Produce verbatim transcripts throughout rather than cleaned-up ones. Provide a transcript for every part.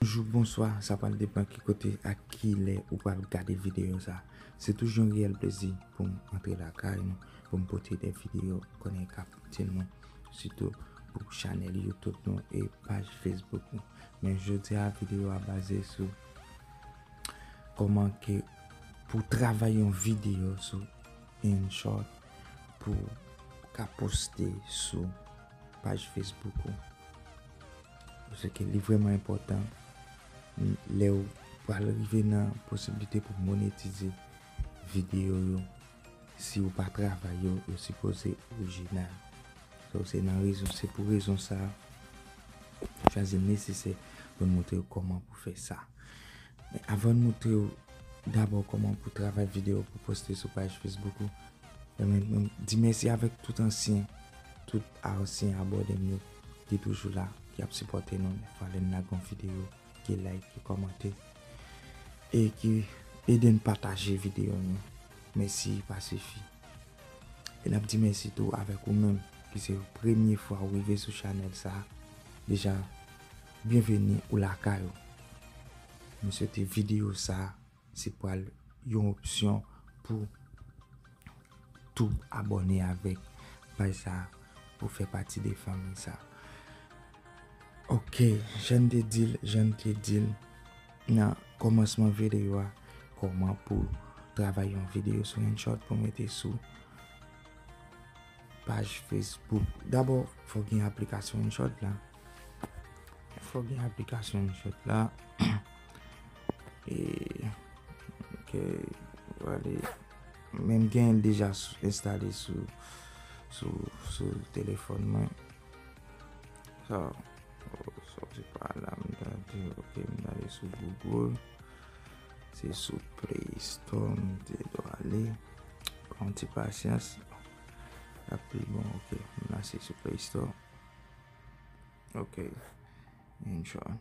Bonjou, bonswa, sa pral depann ki kote ak ki lè ou pral gade videyo sa. Se toujou yon reyèl plezi pou m antre lakay nou, pou m pote de videyo konnen k ap itil nou, sitou pou chanèl YouTube nou e paj Facebook nou. Men jodi a, videyo a baze sou kòman ke pou travay yon videyo sou InShot pou ka poste sou paj Facebook ou. Paske li vrèman enpòtan lè w pral rive nan posiblite pou monetize videyo yo. Si ou pa travay yo, yo sipoze orijinal. So, se nan rezon, se pou rezon sa a, m chwazi l nesesè pou n montre w kòman pou fè sa. Men avan n montre w dabò kòman pou travay videyo pou poste sou paj Facebook ou, men, men, di mèsi avèk tout ansyen, tout ansyen abòne m yo ki toujou la, ki ap sipòte nou nèk fwa lè n lage yon videyo, ki like, ki kòmante, e ki ede n pataje videyo nou. Mèsi pa sifi. E n ap di mèsi tou avèk ou menm ki se premye fwa ou rive sou chanèl sa a. Deja, byenveni ou lakay ou. M swete videyo sa a se pral yon opsyon pou tou abòne avèk paj sa a, pou fè pati de fanmi sa a. Ok, jan n te di l, jan n te di l nan kòmansman videyo a, kòman pou travay yon videyo sou InShot pou mete sou paj Facebook. Dabò, fò gen aplikasyon InShot la. Fò gen aplikasyon InShot la. E, ok, vale. Men m gen l deja sou, enstale sou, sou, sou telefòn mwen. Sa, oh, soti pa la, m gade, ok, m gade sou Google. Se sou Play Store m te dwe ale. Pran yon ti pasyans. L ap pi bon, ok. M la se sou Play Store. Ok. InShot.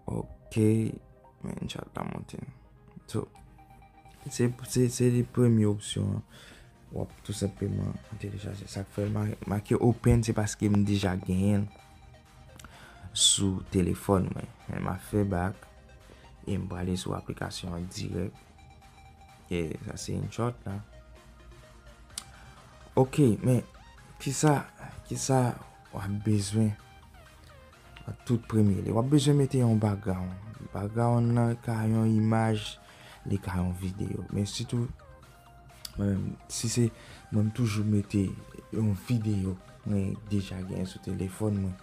Ok. Men InShot la monte. So, se, se, se li premye opsyon an. W ap tou senpleman telechaje. Sa k fè l ma-, make open, se paske m deja genyen l sou telefòn mwen. Men m ap fè back e m prale sou aplikasyon an dirèk. E sa se InShot la. Ok, men kisa, kisa w ap bezwen an tout premye li? W ap bezwen mete yon background. Background nan ka yon imaj, li ka yon videyo. Men sitou, mwen menm, si se mwen, m toujou mete yon videyo mwen deja genyen sou telefòn mwen.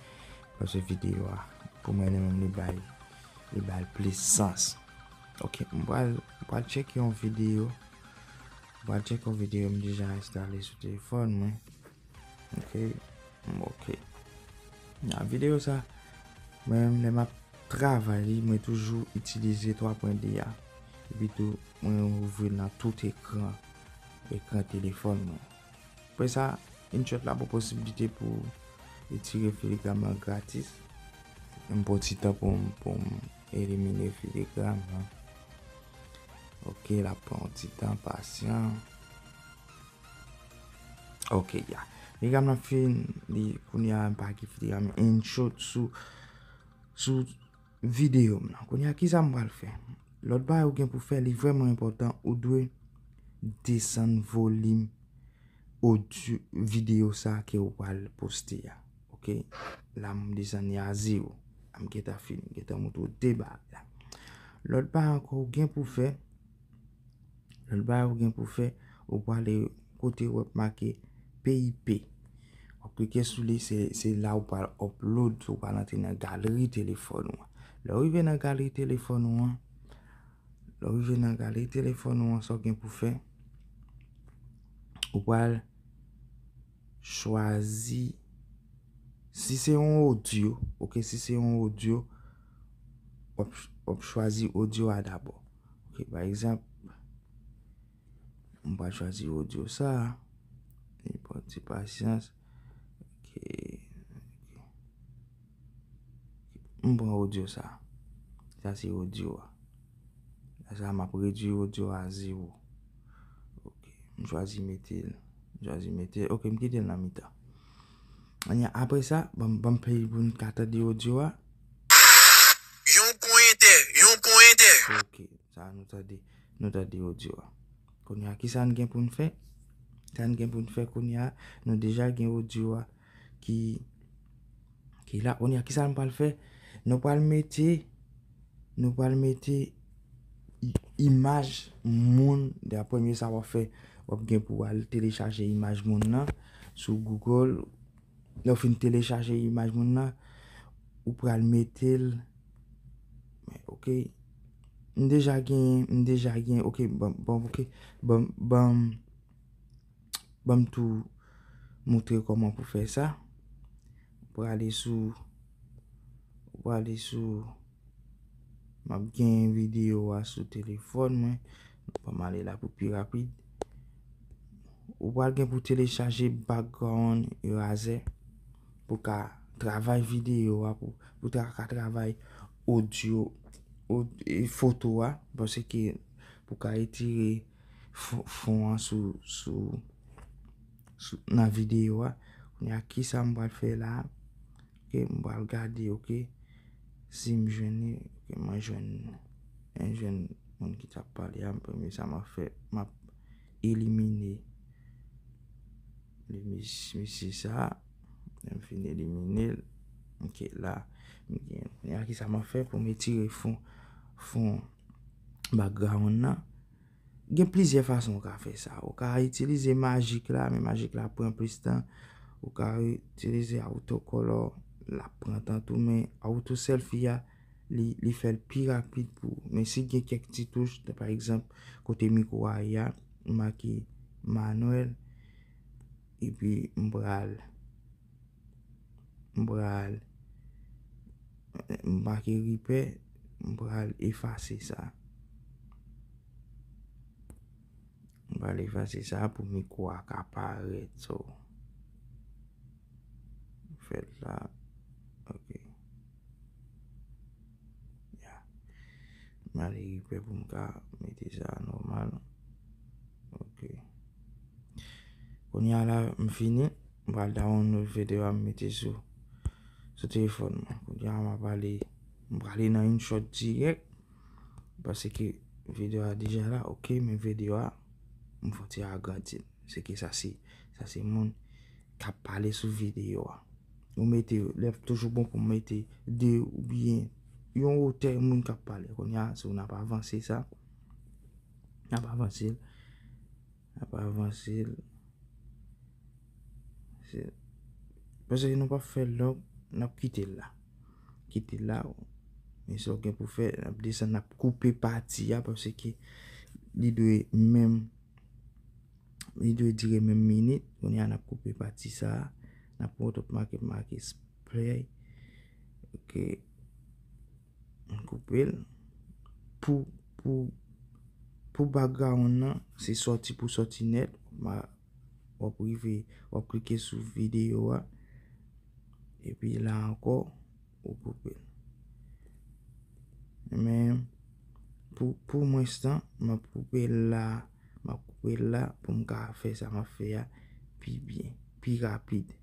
Paske videyo a, pou mwen menm, li bay, li bay plis sans. Ok, m pral, m pral tcheke yon videyo. M pral tcheke yon videyo m deja enstale sou telefòn mwen. Ok, m ok. Nan videyo sa, mwen menm, lè m ap travay li, mwen toujou itilize twa pwen de a. Epi tou, mwen ouvri l nan tout ekran, ekran telefòn mwen. Apre sa, InShot la ba w posiblite pou retire filigram lan gratis. M pran ti tan pou m, pou m elimine filigram lan. Ok, l ap pran yon ti tan, pasyan. Ok, ya. Filigram lan fin, li, kounye a m pa gen filigram InShot sou, sou videyo m nan. Kounye a, kisa m pral fè? Lòt bagay ou gen pou fè, li vrèman enpòtan, ou dwe desann volim odyo, videyo sa ke ou pral poste a. Ok? La, m desann li a zewo. La, m gentan fini, m gentan montre w de bagay la. Lòt bagay ankò ou gen pou fè, lòt bagay ou gen pou fè, ou prale kote w ap make P I P. W ap klike sou li, se, se la ou pral upload, ou pral antre nan galeri telefòn ou an. Lè w rive nan galeri telefòn ou an, lè w rive nan galeri telefòn ou an, sa w gen pou fè, ou pral chwazi, si se yon odyo, ok, si se yon odyo, w ap, w ap chwazi odyo a dabò. Ok, pa egzanp, m pral chwazi odyo sa a. Li pran ti pasyans. Ok. M pran odyo sa a. Sa se odyo a. La sa a, m ap redui odyo a a zewo. Ok. M chwazi mete l. M chwazi mete l. Ok, m kite l nan mitan. Kounye a, apre sa, ban m, ban m play pou n ka tande odyo a. Yon pwen entè, yon pwen entè. Ok, sa nou tande, nou tande odyo a. Kounye a, kisa n gen pou n fè? Sa n gen pou n fè kounye a, nou deja gen odyo a ki, ki la. Kounye a, kisa n pral fè? Nou pral mete, nou pral mete i- imaj moun, de premye sa w ap fè, w ap gen pou al telechaje imaj moun nan sou Google. Lè w fin telechaje imaj moun nan, ou pral mete l. Men, ok. M deja gen, m deja gen, ok, bon, bon, ok. Bon, bon, ban m tou montre kòman pou fè sa. Ou prale sou, ou prale sou, m ap gen videyo a sou telefòn mwen. Ban m ale la pou pi rapid. Ou pral gen pou telechaje Background Eraser pou ka travay videyo a, pou, pou tra, ka travay odyo, od, e foto a, paske pou ka retire fon, fon an sou, sou, sou, nan videyo a. Kounye a, kisa m pral fè la? Ok, m pral gade, ok, si m jwenn li. Ok, mwen jwenn, mwen jwenn moun ki t ap pale a. Premye sa m ap fè, m ap elimine li, mis- misye sa. Lè m fin elimine l, ok, la, m gen, kounye a, kisa m ap fè pou m retire fon, fon background nan? Gen plizyè fason ou ka fè sa. Ou ka itilize majik la, men majik la pran plis tan. Ou ka itilize autocolor, l ap pran tan tou, men auto selfie a, li, li fè l pi rapid pou ou. Men si gen kèk ti touch, pa egzanp, kote mikwo a ye a, m make Manuel, epi m pral, m pral, m make Ripè, m pral efase sa. M pral efase sa pou mikwo a ka parèt, so. Fè l la. Ok. Ya. M ale Ripè pou m ka mete sa nòmal. Ok. Kounye a la, m fini. M pral download videyo a, m mete sou, sou telefòn mwen. Kounye a, m ap ale, m prale nan InShot dirèk. Paske videyo a deja la, ok, men videyo a, m fò ti agrandi l. Se ke sa se, sa se moun k ap pale sou videyo a. Ou mete, lè toujou bon pou mete de oubyen yon wotè moun k ap pale. Kounye a, so n ap avanse sa. N ap avanse l. N ap avanse l. Se, paske nou p ap fè l long, n ap kite l la. Kite l la. Men sa w gen pou fè, n ap desann, n ap koupe pati a, paske li dwe menm, li dwe dire menm minit. Kounye a, n ap koupe pati sa a. N ap pran tout make, make play. Ok. M koupe l. Pou, pou, pou background nan, se sòti pou sòti nèt. Ma, w ap rive, w ap klike sou videyo a. Epi la ankò, ou koupe l. Men, pou, pou mwen, m ap koupe l la, m ap koupe l la pou m ka fè sa m ap fè a pi byen, pi rapid.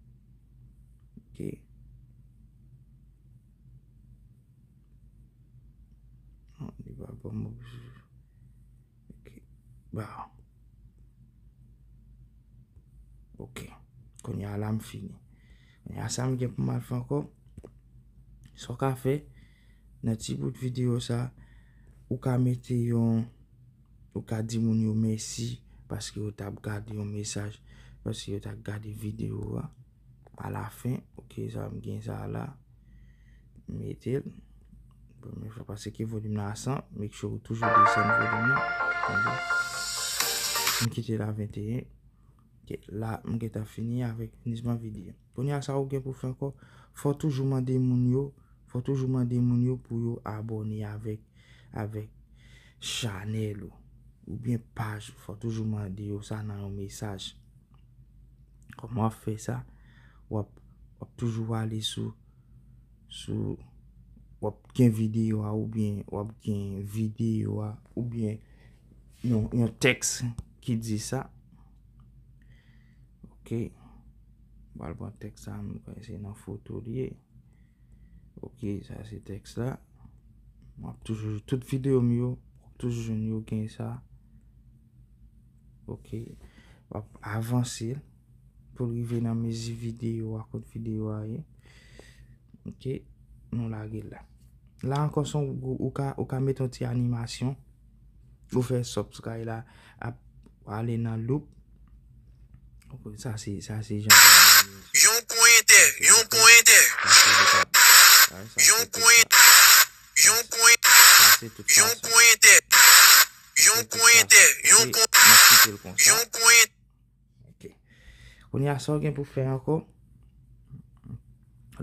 Ok. Non, li pa ban m opsyon. Ok. Ba. Ok. Kounye a la, m fini. Kounye a, sa m gen pou m al fè ankò. Sa w ka fè nan ti bout videyo sa, ou ka mete yon, ou ka di moun yo mèsi paske yo t ap gade yon mesaj, paske yo t ap gade videyo a. Alafen, ok, sa m gen sa la. M mete l. Premye fwa, paske volim nan a san, make sure ou toujou desann volim nan. Tande. M kite l a venteyen. Ok, la, m gentan fini avèk finisman videyo. Kounye a, sa ou gen pou fè ankò, fò toujou mande moun yo, fò toujou mande moun yo pou yo abòne avèk, avèk chanèl ou, oubyen paj ou, fò toujou mande yo sa nan yon mesaj. Kòman w ap fè sa? W ap, w ap toujou ale sou, sou, w ap gen videyo a, oubyen w ap gen videyo a, oubyen yon, yon tèks ki di sa. Ok. Pral pran tèks sa, m kwè se nan foto li ye. Ok, sa se tèks la. M ap toujou, tout videyo m yo, w ap toujou jwenn yo gen sa. Ok, w ap avanse l pou l rive nan mezi videyo a, kot videyo a ye. Ok, nou lage l la. La ankò, se yon gwo, ou ka, ou ka mete yon ti animasyon. Ou fè subscribe la ap ale nan loop. Ok, sa se, sa se jan. Yon pwen entè, yon pwen entè. Yon pwen, yon pwen, yon pwen entè. Yon pwen entè, yon pwen, yon pwen entè. Ok. Kounye a, sa w gen pou fè ankò?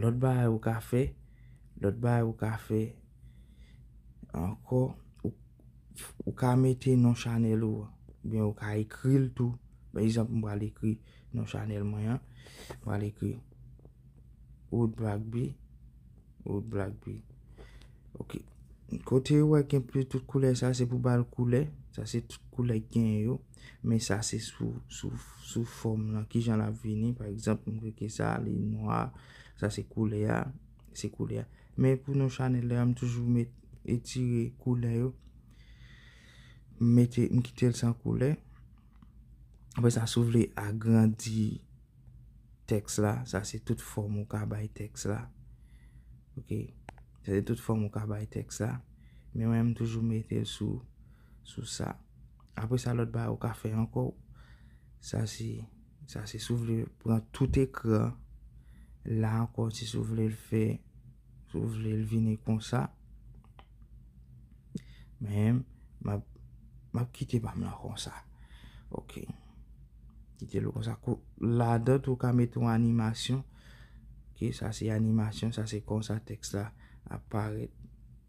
Lòt bagay ou ka fè, lòt bagay ou ka fè ankò, ou, ou ka mete non chanèl ou an, oubyen ou ka ekri l tou. Pa egzanp, m pral ekri non chanèl mwen an, m pral ekri Wood Black B, Wood Black B. Ok. Kote ou wè gen pli tout koulè sa, se pou ba l koulè. Sa se tout koulè k genyen yo. Men sa se sou, sou, sou fòm lan, kijan l ap vini. Pa egzanp, m klike sa, li nwa. Sa se koulè a. Se koulè a. Men pou non chanèl la, m toujou met, etire koulè yo. M mete, m kite l san koulè. Apre sa, si w vle agrandi tèks la, sa se tout fòm ou ka bay tèks la. Ok. Sa se tout fòm ou ka bay tèks la. Men mwen, m toujou mete l sou, sou sa. Apre sa, lòt bagay ou ka fè ankò, sa se, sa se si w vle pran tout ekran la ankò, si w vle l fè, si w vle l vini konsa. Men, m ap, m ap kite pa m lan konsa. Ok. Kite l konsa. Kou, ladan tou, ou ka mete yon animasyon. Ok, sa se animasyon, sa se konsa tèks la ap parèt.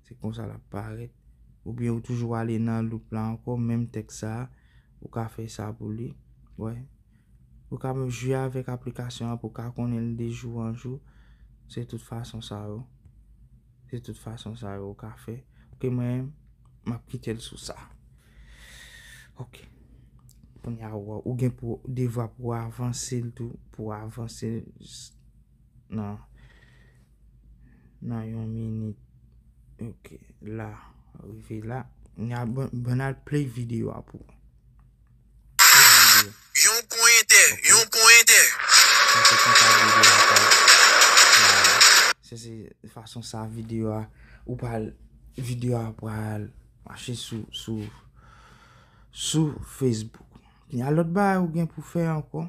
Se konsa l ap parèt. Oubyen ou toujou ale nan loop la ankò, menm tèks sa, ou ka fè sa pou li. Wè. Ou ka menm jwe avèk aplikasyon an pou w ka konnen l de jou an jou. Se tout fason sa yo. Se tout fason sa yo ou ka fè. Ok, mwen, m ap kite l sou sa. Ok. Kounye a, ou, ou gen pou, devwa pou w avanse l tou, pou w avanse l s-, nan, nan yon minit. Ok, la, rive la. N a ban, ban al play videyo a pou ou. Yon pwen entè, yon pwen entè. Sa se konsa videyo a pral. Se, se fason sa videyo a, ou pral, videyo a pral mache sou, sou, sou Facebook. Gen lòt bagay ou gen pou fè ankò.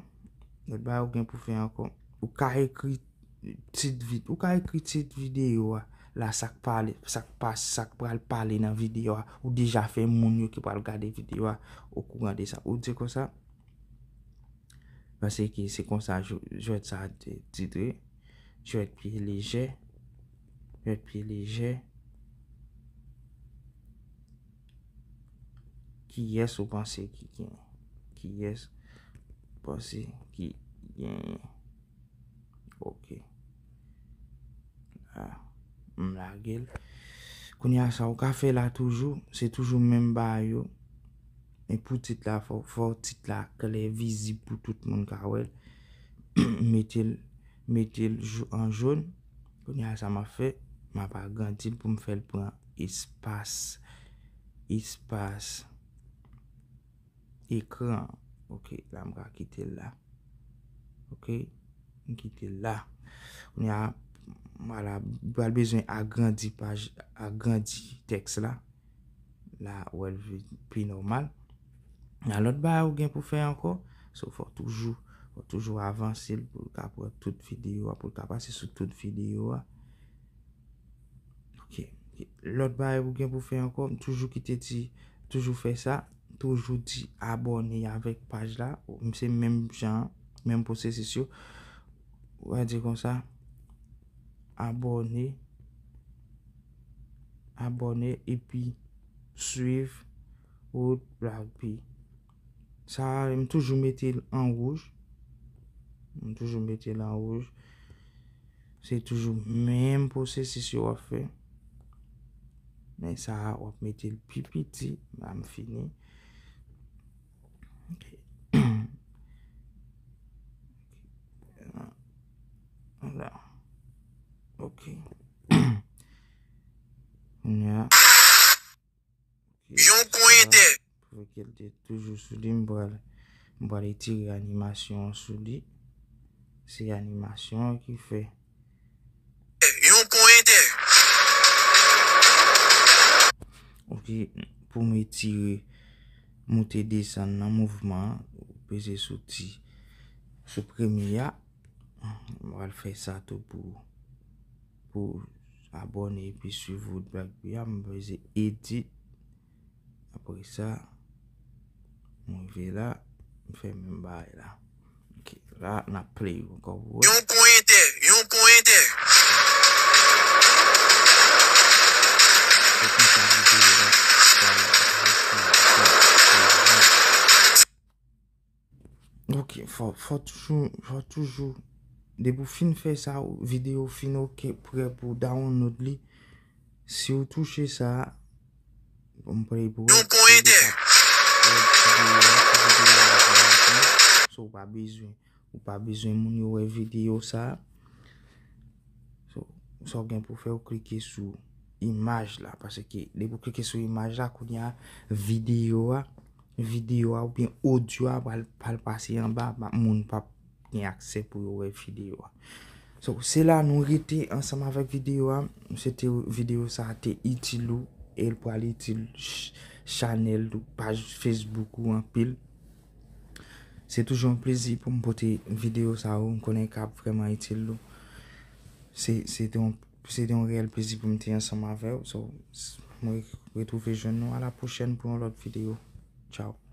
Lòt bagay ou gen pou fè ankò. Ou ka ekri tit vid-, ou ka ekri tit videyo a. La, sa k pale, sa k pa, sa k pral pale nan videyo a. Ou deja fè moun yo ki pral gade videyo a okouran de sa. Ou di konsa, paske se konsa jwèt sa te titre. Jwèt pye lejè. Jwèt pye lejè. Kiyès ou panse ki genyen? Kiyès ou panse ki genyen? Ok. La, m lage l. Kounye a, sa ou ka fè la toujou, se toujou menm bagay yo. Men pou tit la, fò, fò tit la klè, vizib pou tout moun ka wè l. Mete l, mete l jou-, an jòn. Kounye a, sa m ap fè, m ap agrandi l pou m fè l pran espas, espas ekran. Ok, la m ka kite l la. Ok, m kite l la. Kounye a, m pral, m pral bezwen agrandi paj, agrandi tèks la. La, ou wè l vin pi nòmal. Nan lòt bagay ou gen pou fè ankò, so fò toujou, fò toujou avanse l pou l ka pran tout videyo a, pou l ka pase sou tout videyo a. Ok. Lòt bagay ou gen pou fè ankò, m toujou kite ti, toujou fè sa, toujou di abòne avèk paj la. Se menm jan, menm pwosesis yo. Ou va di konsa, abòne, abòne epi swiv Wood Black B. Sa a, m toujou mete l an wouj. M toujou mete l an wouj. Se toujou menm pwosesis yo w ap fè. Men sa a, w ap mete l pi piti. La, m fini. Ok. La. Ok. Kounye a. Ok, yon pwen entè. Pou ke l te toujou sou li, m pral, m pral retire animasyon an sou li. Se animasyon an ki fè. Yon pwen entè. Ok, pou m retire, moute desann nan mouvman an, ou peze sou ti, sou premye a. M pral fè sa tou pou, pou abòne epi swiv Woodblock P A, m peze edit. Apre sa, m rive la, m fè menm bagay la. Ok, la, n ap play ankò pou wè. Yon pwen entè, yon pwen entè. Se konsa videyo a pral. Ok, fò, fò toujou, fò toujou, depi w fin fè sa, videyo fin ok, prè pou download li. Si w touche sa, bon, m prè pou wè. Yon pwen entè. So, ou pa bezwen, ou pa bezwen moun yo wè videyo sa. So, sa w gen pou fè, w klike sou imaj la, paske depi w klike sou imaj la, kounye a, videyo a, videyo a oubyen odyo a pral, pral pase anba, pa, moun p ap gen aksè pou yo wè videyo a. So, se la nou rete ansanm avèk videyo a. M swete videyo sa a te itil ou, e l pral itil ch-, chanèl ou, paj Facebook ou anpil. Se toujou yon plezi pou m pote videyo sa ou, m konnen k ap vrèman itil ou. Se, se te yon, se te yon reyèl plezi pou m te ansanm avè w. So, s-, mwen retwouve jwenn nou a la pwochèn pou yon lòt videyo. Tchao.